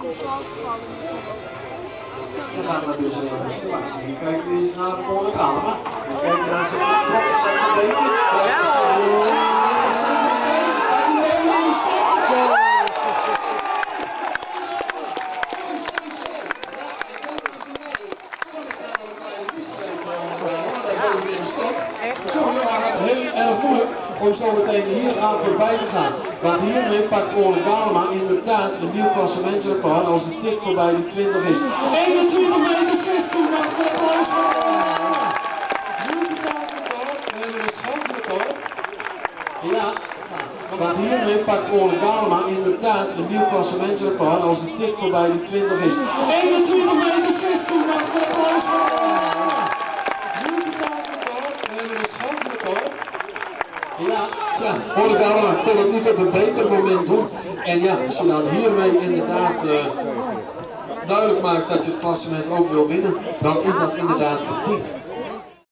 Dan gaat dat dus even stil. Hier kijken we eens naar Ole Kalema. Eens kijken naar zijn voorsprong. Zakt een beetje. Ja. Zakt een beetje. Zo, het heel erg moeilijk om zo meteen hier aan voorbij te gaan. Want hiermee pakt Ole Galema inderdaad een nieuw klassementsrecord als de tik voorbij de 20 is. 21 meter 16, mag ik een applaus voor Ole Galema. Nieuw persoonlijk we hebben een schansrecord. Ja, want hiermee pakt Ole Galema inderdaad een nieuw klassementsrecord als de tik voorbij de 20 is. 21 meter 16, mag ik een applaus voor Ole Galema. Nieuw persoonlijk record, we hebben een schansrecord. Ja, tja, Ole Galema kon het niet op een beter moment doen. En ja, als je dan hiermee inderdaad duidelijk maakt dat je het klassement ook wil winnen, dan is dat inderdaad verdiend.